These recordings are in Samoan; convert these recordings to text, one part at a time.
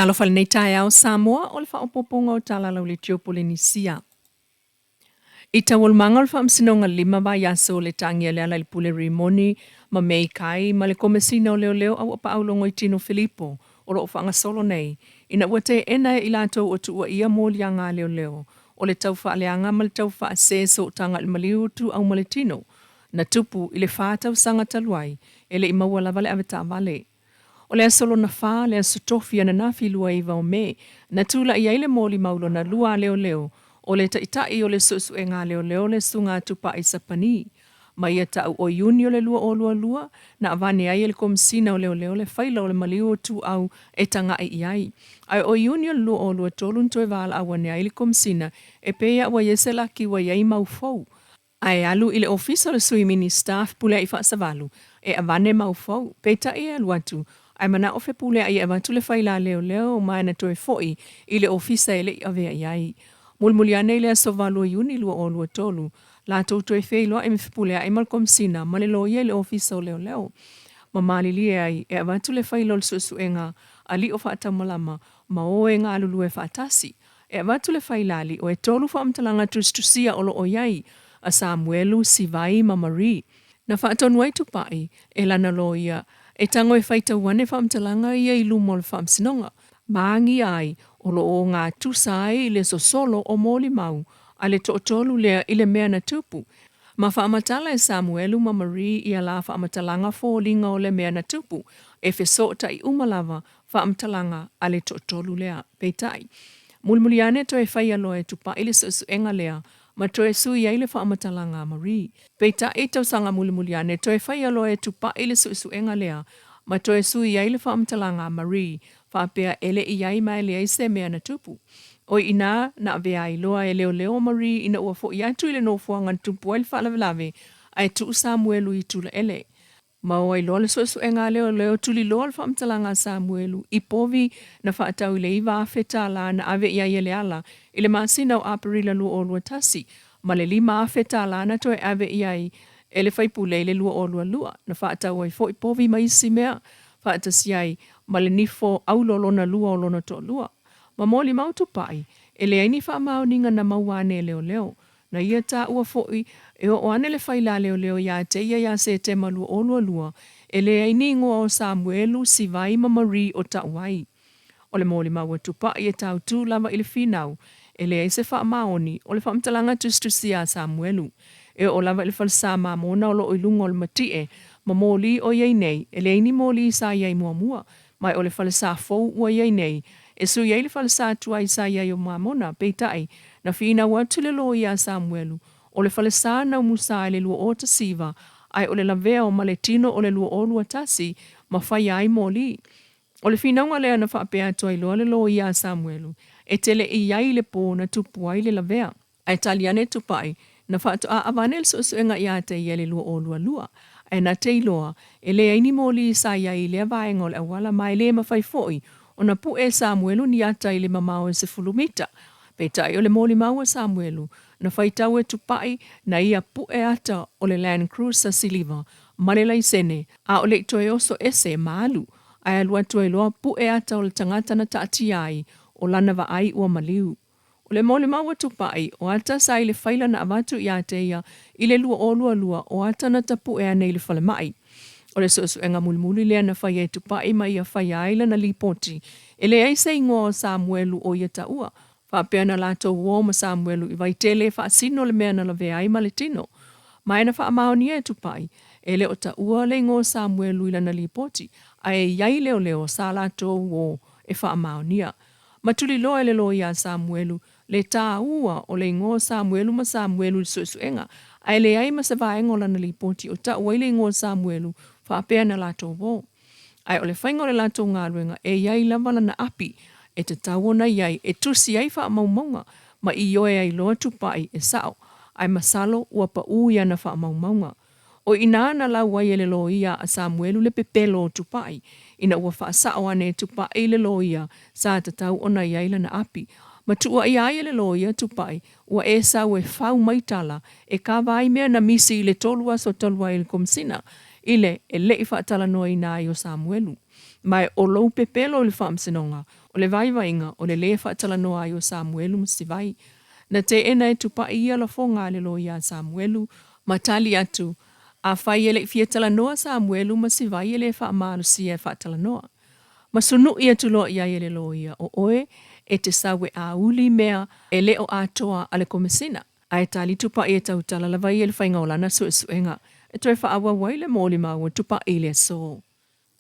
Talofa i lenei taeao Samoa o le faaopoopoga o Tala Lauleitio Polenisia. I taualumaga o le Faamasinoga 5 vaiaso o le tagia Lealailepule Rimoni ma May Kai ma le Komesina o Leoleo Auapaau Logoitino Filipo o lo o faagasolo nei ina ua teena e i latou o tuuaia moliaga a leoleo o le taufaaleaga ma le taufaasē sootaga i le maliu ituau ma le tino na tupu i le fa tausaga talu ai e le i maua lava le avetaavale. O le aso lona fa, le aso tofi ananafi 29 o Me, na tulai ai le molimau lona lua a leoleo o le taitai o le suesuega a leoleo le Susuga a Tupai Sapani. Ma ia ta'u o Iuni o le 2022, na avane ai e le Komesina o Leoleo le faila o le maliu o Tuuau e taga'i i ai. Ae o Iuni o le 2023 na toe valaau ane ai le Komesina e pei a ua i ai se laki ua i ai mau fou Ae alu i le ofisa o le Sui Minista Fepuleai Faasavalu e avane mau fou, peitai e alu atu, ae manao Fepuleai e avatu le faila leoleo ma na toe fo'i i le ofisa e le i avea i ai. Mulimuli ane i le aso 8 o Iuni 2023, latou toe feiloai me Fepuleai ma le Komesina ma le loia i le ofisa o leoleo ma malilie ai e avatu le faila o le suesuega a lio faataumalama ma o e galulue faatasi E avatu le failali o e tolu faamatalaga tusitusia o lo o i ai a Samuelu, Sivai ma Marie. Na faatonu ai Tupai e lana loia e tago e faitau ane faamatalaga ia i luma o le Faamasinoga, ma agia ai o lo o gatusa ai le sosolo o molimau a le toatolu lea i le mea na tupu. Ma faamatala e Samuelu ma Marie ia la faamatalaga foliga o le mea na tupu, e fesootai uma lava faamatalaga a le toatolu lea. Peitai, mulimuli ane toe faia loa e Tupai le suesuega lea ma toe sui ai le faamatalaga a Marie. Peitai, tausaga mulimuli ane toe faia loa e Tupai le suesuega lea ma toe sui ai le faamatalaga a Marie faapea e le i i ai ma e leai se mea na tupu. O i inā na avea ai loa e leoleo o Marie ina ua fo'i atu i le nofoaga na tupu ai le faalavelave ae tuu Samuelu i Tulaele. Ma o ai loa le suesuega a leoleo tuliloa le faamatalaga a Samuelu i povi na faatau i le $9,000 na ave i ai e Leala i le masina o Aperila 2021 ma le $5,000 na toe ave i ai e le faipule i le 2022 na faatau ai foi povi ma isi mea faatasi ai ma le nifo aulo lona lua o lona toalua. Ma molimau Tupai, e leai ni faamaoniga na maua ane e leoleo Na ia taua foi, e oo ane le faila leoleo iā te ia iā Setema 2022, e leai ni igoa o Samuelu, Sivai ma Marie o ta'u ai. O le molimau a Tupai e tautū lava i le finau, e leai se faamaoni o le faamatalaga tusitusia a Samuelu. E oo lava i le falesa mamona o lo o i luga o le mati'e ma moli o i ai nei, e leai ni moli sa i ai muamua, ma e o le falesa fou ua i ai nei, e sui ai le falesa tuai sa i ai o Mamona, peitai, na finau atu le loia a Samuelu, o le falesa na umusa i le 2019, ae o le lavea o Maletino o le 2021, ma faia ai moli. O le finauga lea na faapea atu ai loa le loia a Samuelu, e te le i i ai i le pō na tupu ai le lavea. Ae tali ane Tupai, na faatoa avane le suesuega iā te ia i le 2022, ae na te iloa, e leai ni moli sa i ai i lea vaega o le auala ma e le mafai foi ona pu'e e Samuelu ni ata i le mamao e 10 mita. Peitai o le molimau a Samuelu, na faitau e Tupai na ia pu'e ata o le Land Cruiser siliva ma le laisene, a o le i toe oso ese ma alu, ae alu atu ai loa pu'e ata o le tagata na taatia ai o lana vaai ua maliu. O le molimau a Tupai, o ata sa i le faila na avatu iā te ia i le 2022 o ata na tapu'e ane i le falemai. O le suesuega mulimuli lea na faia e Tupai ma ia faia ai lana lipoti, e leai se igoa o Samuelu o ia taua, faapea na latou uo ma Samuelu i Vaitele e faasino le mea na lavea ai ma le tino. Ma e na faamaonia e Tupai, e le o taua le igoa o Samuelu i lana lipoti, ae i ai leoleo sa latou uo e faamaonia. Ma tuliloa e le loia a Samuelu le tāua o le igoa o Samuelu ma Samuelu i le suesuega, ae leai ma se vaega o lana lipoti o ta'u ai le igoa o Samuelu faapea na latou uo. Ae o le faiga o le latou galuega e i ai lava lana api e tatau ona i ai e tusi ai faamaumauga ma ioe ai loa Tupai e sa'o, ae masalo ua pa'ū i ana faamaumauga. O i inā na lau ai e le loia a Samuelu le pepelo o Tupai, ina ua faasao ane e Tupai le loia sa tatau ona i ai lana api. Ma tuuaia ai e le loia Tupai, ua e sau e fau mai tala e kava ai mea na misi i le tolu aso talu ai i le Komesina, i le e le i faatalanoaina ai o Samuelu. Ma o lou pepelo i le Faamasinoga, o le vaivaiga o le lē faatalanoa ai o Samuelu ma Sivai. Na teena e Tupai ia lafoga a le loia a Samuelu ma tali atu, Afai e le i fia talanoa Samuelu ma Sivai e le faamalosia e faatalanoa. Ma sunuʻi atu loa i ai e le loia, O oe, e te sau e auli mea e le o atoa a le Komesina. Ae tali Tupai e tautala lava ia i le faiga o lana suesuega e toe faaauau ai le molimau a Tupai i le aso.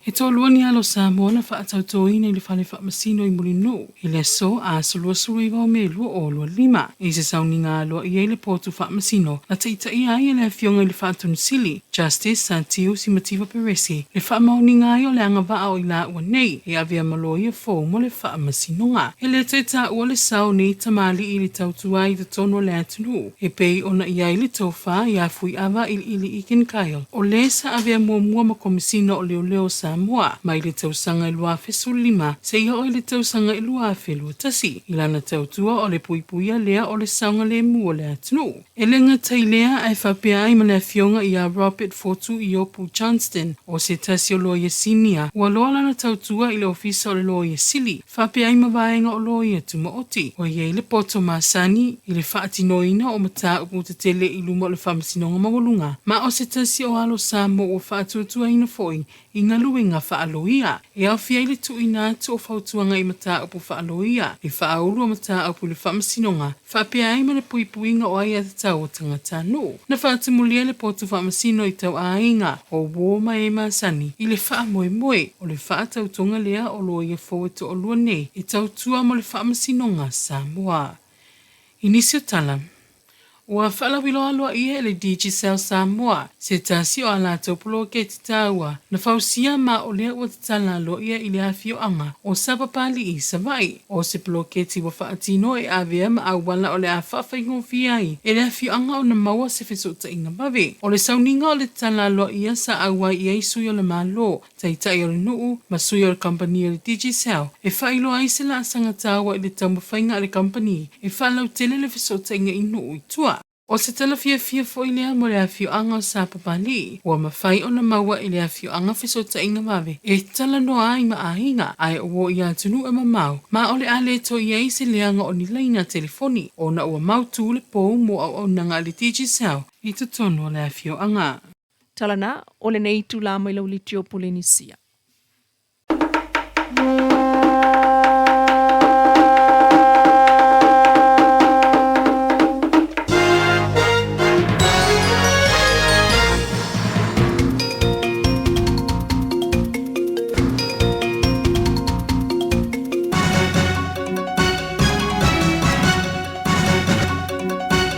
He toalua ni alo Samoa na faatautoina i le Fale Faamasino i Mulinuu i le aso Aso 29 o Me 2025 i se sauniga aloaia i le potu faamasino na taitaia ai e le Afioga i le Faatonu Sili, Justice Satiu Simativa Peresi, le faamaoniga ai o le agavaa o i laua nei e avea ma loia fou mo le faamasinoga. E le toe taua le sao o nei tamalii i le tautua ai i totonu o le atunuu e pei ona i ai le tofa ia Fuiava Iliili Eakin Kyle, o le sa avea muamua ma Komesina o Leoleo o Samoa mai le tausaga e 2015 seia oo i le tausaga e 2021, i lana tautua o le puipuia lea o le saogalemu o le atunuu. E le gata i lea, ae faapea ai ma le afioga ia Robert Fotu Iopu Johnston, o se tasi o loia sinia ua loa lana tautua i le Ofisa o le Loia Sili, faapea ai ma vaega o loia tumaoti, ua i ai le poto masani i le faatinoina o mataupu tetele i luma o le Faamasinoga Maualuga, ma o se tasi o alo Samoa ua faatuatuaina foi i galuega faaloia, e aofia ai le tuuina atu o fautuaga i mataupu faaloia, le faaulu o mataupu i le Faamasinoga, faapea ai ma le puipuiga o aiatatau o tagatanuu. Na faatumulia le potu faamasino i tauaiga o uo ma e masani i le faamoemoe o le faatautoga lea o loia fou e toalua nei e tautua mo le Faamasinoga Samoa. I nisi o tala, ua faalauiloa aloaia e le Digicel Samoa se tasi o a latou poloketi taua na fausia ma o lea ua tatala aloaia i le afioaga o Sapapalii i Savaii. O se poloketi ua faatino e avea ma auala o le a faafaigofie ai e le afioaga ona maua se fesootaiga vave. O le sauniga o le tatala aloaia sa auai i ai sui o le Malo, taitai o le nuu ma sui o le kamupani a le Digicel e faailoa ai se laasaga taua i le taumafaiga a le kamupani e faalautele le fesootaiga i nuu i tua. O se tala fiafia foi lea mo le afioaga o Sapapalii, ua mafai ona maua i le afioaga fesootaiga vave e talanoa ai ma aiga, ae o i atunuu e mamao, ma o le a le toe i ai se leaga o ni laina telefoni ona ua mautū le pou mo auaunaga a le Digicel i totonu o le afioaga. Tala na, o lenei itulā mai Laulitio Polenisia.